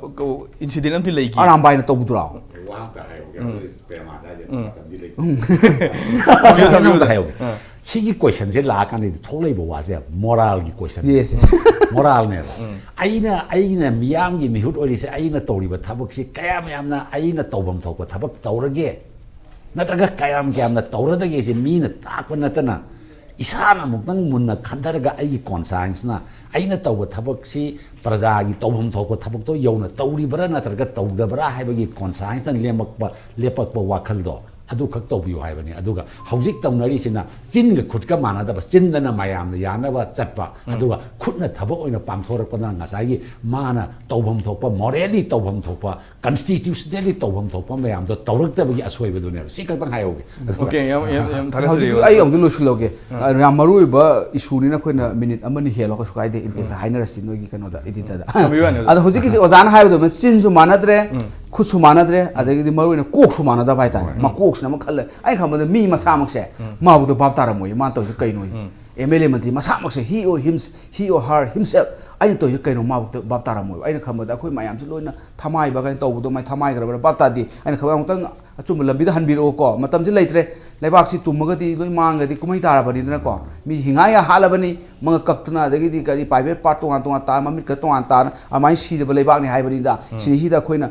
ꯏꯟꯁꯤꯗꯦꯟ ꯑꯃꯗꯤ ꯂꯩꯈꯤ꯫ ꯑꯔꯥꯝꯕꯥꯏꯅ ꯇꯧꯕꯗꯨꯔꯣ? ꯋꯥ ꯑꯝꯇ ꯍꯥꯏꯍꯧꯒꯦ꯫ ꯑꯩꯈꯣꯏ ꯄ꯭ꯔꯦꯃꯥꯗ ꯍꯥꯏꯁꯦ ꯃꯇꯝꯗꯤ ꯂꯩ꯫ ꯁꯤ ꯀꯩꯅꯣꯝꯇ ꯍꯥꯏꯍꯧꯒꯦ꯫ ꯁꯤꯒꯤ ꯀꯣꯏꯁꯟꯁꯦ ꯂꯥꯛꯑꯀꯥꯟꯗꯗꯤ ꯊꯣꯛꯂꯛꯏꯕ ꯋꯥꯁꯦ ꯃꯣꯔꯥꯜꯒꯤ ꯀꯣꯏꯁꯟ, ꯌꯦꯁ, ꯃꯣꯔꯥꯜꯅꯦꯕ꯫ ꯑꯩꯅ ꯑꯩꯅ ꯃꯤꯌꯥꯝꯒꯤ ꯃꯤꯍꯨꯠ ꯑꯣꯏꯔꯤꯁꯦ, ꯑꯩꯅ ꯇꯧꯔꯤꯕ ꯊꯕꯛꯁꯤ ꯀꯌꯥꯝ ꯌꯥꯝꯅ ꯑꯩꯅ ꯇꯧꯐꯝ ꯊꯣꯛꯄ ꯊꯕꯛ ꯇꯧꯔꯒꯦ, ꯅꯠꯇ꯭ꯔꯒ ꯀꯌꯥꯝ ꯀꯌꯥꯝꯅ ꯇꯧꯔꯗꯒꯦꯁꯦ ꯃꯤꯅ ꯇꯥꯛꯄ ꯅꯠꯇꯅ, ꯏꯁꯥꯅ ꯑꯃꯨꯛꯇꯪ ꯃꯨꯟꯅ ꯈꯟꯊꯔꯒ ꯑꯩꯒꯤ ꯀꯣꯟꯁꯥꯏꯟꯁꯅ ꯑꯩꯅ ꯇꯧꯕ ꯊꯕꯛꯁꯤ ꯄ꯭ꯔꯖꯥꯒꯤ ꯇꯧꯐꯝ ꯊꯣꯛꯄ ꯊꯕꯛꯇꯣ ꯌꯧꯅ ꯇꯧꯔꯤꯕ꯭ꯔꯥ ꯅꯠꯇ꯭ꯔꯒ ꯇꯧꯗꯕ꯭ꯔꯥ ꯍꯥꯏꯕꯒꯤ ꯀꯣꯟꯁꯥꯏꯟꯁꯅ ꯂꯦꯝꯃꯛꯄ, ꯂꯦꯞꯄꯛꯄ ꯋꯥꯈꯜꯗꯣ ꯑꯗꯨꯈꯛ ꯇꯧꯕꯤꯌꯨ ꯍꯥꯏꯕꯅꯤ꯫ ꯑꯗꯨꯒ ꯍꯧꯖꯤꯛ ꯇꯧꯅꯔꯤꯁꯤꯅ ꯆꯤꯟꯒ ꯈꯨꯠꯀ ꯃꯥꯟꯅꯗꯕ, ꯆꯤꯟꯗꯅ ꯃꯌꯥꯝꯅ ꯌꯥꯅꯕ ꯆꯠꯄ, ꯑꯗꯨꯒ ꯈꯨꯠꯅ ꯊꯕꯛ ꯑꯣꯏꯅ ꯄꯥꯡꯊꯣꯔꯛꯄꯗꯅ ꯉꯁꯥꯏꯒꯤ ꯃꯥꯅ ꯇꯧꯐꯝ ꯊꯣꯛꯄ, ꯃꯣꯔꯦꯜꯂꯤ ꯇꯧꯐꯝ ꯊꯣꯛꯄ, ꯀꯟꯁꯇꯤꯇ꯭ꯌꯨꯁꯅꯦꯜꯂꯤ ꯇꯧꯐꯝ ꯊꯣꯛꯄ ꯃꯌꯥꯝꯗꯣ ꯇꯧꯔꯛꯇꯕꯒꯤ ꯑꯁꯣꯏꯕꯗꯨꯅꯦꯕ꯫ ꯁꯤ ꯈꯛꯇꯪ ꯍꯥꯏꯍꯧꯒꯦ꯫ ꯑꯣꯀꯦ, ꯌꯥꯝ, ꯌꯥꯝ, ꯌꯥꯝ ꯊꯥꯒꯠꯆꯔꯤ, ꯍꯧꯖꯤꯛꯀꯤ ꯑꯣꯖꯥ꯫ ꯑꯩ ꯑꯃꯨꯛꯇ ꯂꯣꯏꯁꯤꯜꯂꯧꯒꯦ꯫ ꯑ, ꯌꯥꯝ ꯃꯔꯨ ꯑꯣꯏꯕ ꯏꯁꯨꯅꯤꯅ ꯑꯩꯈꯣꯏꯅ ꯃꯤꯅꯤꯠ ꯑꯃꯅꯤ ꯍꯦꯜꯂꯣ, ꯀꯩꯁꯨ ꯀꯥꯏꯗꯦ, ꯏꯝꯄꯦꯛꯇ ꯍꯥꯏꯅꯔꯁꯤ ꯅꯣꯏꯒꯤ ꯀꯩꯅꯣꯗ, ꯑꯦꯗꯤꯇꯔꯗ꯫ ꯊꯝꯕꯤꯌꯨ ꯌꯥꯅꯤ, ꯑꯣꯖꯥ꯫ ꯑꯗꯣ ꯍꯧꯖꯤꯛꯀꯤꯁꯤ ꯑꯣꯖꯥꯅ ꯍꯥꯏꯕꯗꯧꯅ ꯆꯤꯟꯁꯨ ꯃꯥꯟꯅꯗ꯭ꯔꯦ, ꯈꯨꯠꯁꯨ ꯃꯥꯟꯅꯗ꯭ꯔꯦ, ꯑꯗꯒꯤꯗꯤ ꯃꯔꯨ ꯑꯣꯏꯅ ꯀꯣꯛꯁꯨ ꯃꯥꯟꯅꯗꯕ ꯍꯥꯏꯇꯥꯔꯦ꯫ ꯃꯀꯣꯛꯁꯤꯅ ꯑꯃ ꯈꯜꯂꯦ꯫ ꯑꯩꯅ ꯈꯟꯕꯗ ꯃꯤ ꯃꯁꯥꯃꯛꯁꯦ ꯃꯥꯕꯨꯗ ꯚꯥꯞ ꯇꯥꯔꯝꯃꯣꯏ, ꯃꯥꯅ ꯇꯧꯔꯤꯁꯦ ꯀꯩꯅꯣ꯫ M L A Mantri ꯃꯁꯥꯃꯛꯁꯦ, he or him, he or her himself, ꯑꯩꯅ ꯇꯧꯔꯤꯁꯦ ꯀꯩꯅꯣ ꯃꯥꯕꯨ ꯚꯥꯞ ꯇꯥꯔꯝꯃꯣꯏꯕ꯫ ꯑꯩꯅ ꯈꯟꯕꯗ ꯑꯩꯈꯣꯏ ꯃꯌꯥꯝꯁꯦ ꯂꯣꯏꯅ ꯊꯃꯥꯏꯕ ꯀꯥꯏꯅ ꯇꯧꯕꯗꯣ ꯃꯥꯏ ꯊꯃꯥꯏꯈ꯭ꯔꯕ꯭ꯔꯥ ꯚꯥꯞ ꯇꯥꯗꯦ꯫ ꯑꯩꯅ ꯈꯟꯕꯗ ꯑꯃꯨꯛꯇꯪ ꯑꯆꯨꯝꯕ ꯂꯝꯕꯤꯗ ꯍꯟꯕꯤꯔꯛꯑꯣꯀꯣ꯫ ꯃꯇꯝꯁꯦ ꯂꯩꯇ꯭ꯔꯦ꯫ ꯂꯩꯕꯥꯛꯁꯤ ꯇꯨꯝꯃꯒꯗꯤ ꯂꯣꯏ ꯃꯥꯡꯉꯒꯗꯤ ꯀꯨꯝꯍꯩ ꯇꯥꯔꯕꯅꯤꯗꯅꯀꯣ꯫ ꯃꯤ ꯍꯤꯡꯉꯥꯏ ꯍꯥꯠꯂꯕꯅꯤ, ꯃꯉꯛ ꯀꯛꯇꯅ, ꯑꯗꯒꯤꯗꯤ ꯀꯔꯤ private part ꯇꯣꯉꯥꯟ ꯇꯣꯉꯥꯟ ꯇꯥ, ꯃꯃꯤꯠꯀ ꯇꯣꯉꯥꯟ ꯇꯥꯅ ꯑꯗꯨꯃꯥꯏꯅ ꯁꯤꯔꯕ ꯂꯩꯕꯥꯛꯅꯤ ꯍꯥꯏꯕꯅꯤꯗ꯫ ꯁꯤꯗꯩꯁꯤꯗ ꯑꯩꯈꯣꯏꯅ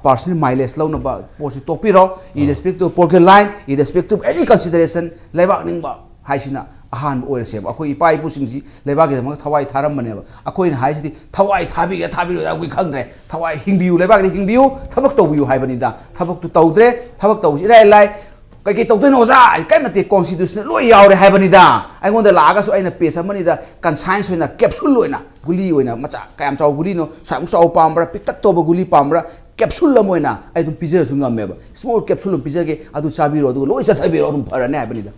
personal mileage ꯂꯧꯅꯕ ꯄꯣꯠꯁꯤ ꯇꯣꯛꯄꯤꯔꯣ, irrespective of political line, irrespective of any consideration, ꯂꯩꯕꯥꯛ ꯅꯤꯡꯕ ꯍꯥꯏꯁꯤꯅ ꯑꯍꯥꯟꯕ ꯑꯣꯏꯔꯁꯦꯕ꯫ ꯑꯩꯈꯣꯏ ꯏꯄꯥ ꯏꯄꯨꯁꯤꯡꯁꯤ ꯂꯩꯕꯥꯛꯀꯤꯗꯃꯛꯇ ꯊꯋꯥꯏ ꯊꯥꯔꯝꯕꯅꯦꯕ꯫ ꯑꯩꯈꯣꯏꯅ ꯍꯥꯏꯁꯤꯗꯤ ꯊꯋꯥꯏ ꯊꯥꯕꯤꯒꯦ ꯊꯥꯕꯤꯔꯣꯏꯗ ꯑꯩꯈꯣꯏ ꯈꯪꯗ꯭ꯔꯦ꯫ ꯊꯋꯥꯏ ꯍꯤꯡꯕꯤꯌꯨ, ꯂꯩꯕꯥꯛꯇ ꯍꯤꯡꯕꯤꯌꯨ, ꯊꯕꯛ ꯇꯧꯕꯤꯌꯨ ꯍꯥꯏꯕꯅꯤꯗ꯫ ꯊꯕꯛꯇꯨ ꯇꯧꯗ꯭ꯔꯦ, ꯊꯕꯛ ꯇꯧꯕꯁꯤ ꯏꯔꯥꯏ ꯂꯥꯏ꯫ ꯀꯩꯀꯩ ꯇꯧꯗꯣꯏꯅꯣ ꯑꯣꯖꯥ? ꯀꯔꯤꯝ ꯅꯠꯇꯦ, constitution ꯂꯣꯏ ꯌꯥꯎꯔꯦ ꯍꯥꯏꯕꯅꯤꯗ꯫ ꯑꯩꯉꯣꯟꯗ ꯂꯥꯛꯑꯒꯁꯨ ꯑꯩꯅ page ꯑꯃꯅꯤꯗ conscience ꯑꯣꯏꯅ, capsule ꯑꯣꯏꯅ, ꯒꯨꯂꯤ ꯑꯣꯏꯅ, ꯃꯆꯥ ꯀꯌꯥꯝ ꯆꯥꯎꯕ ꯒꯨꯂꯤꯅꯣ, ꯁ꯭ꯋꯥꯏꯃꯨꯛ ꯆꯥꯎꯕ ꯄꯥꯝꯕ꯭ꯔꯥ, ꯄꯤꯛꯇꯛ ꯇꯧꯕ ꯒꯨꯂꯤ ꯄꯥꯝꯕ꯭ꯔꯥ, capsule ꯑꯃ ꯑꯣꯏꯅ ꯑꯩ ꯑꯗꯨꯝ ꯄꯤꯖꯔꯁꯨ ꯉꯝꯃꯦꯕ꯫ Small capsule ꯑꯃ ꯄꯤꯖꯒꯦ, ꯑꯗꯨ ꯆꯥꯕꯤꯔꯣ, ꯑꯗꯨꯒ ꯂꯣꯏ ꯆꯠꯊꯕꯤꯔꯣ, ꯑꯗꯨꯝ ꯐꯔꯅꯤ ꯍꯥꯏꯕꯅꯤꯗ꯫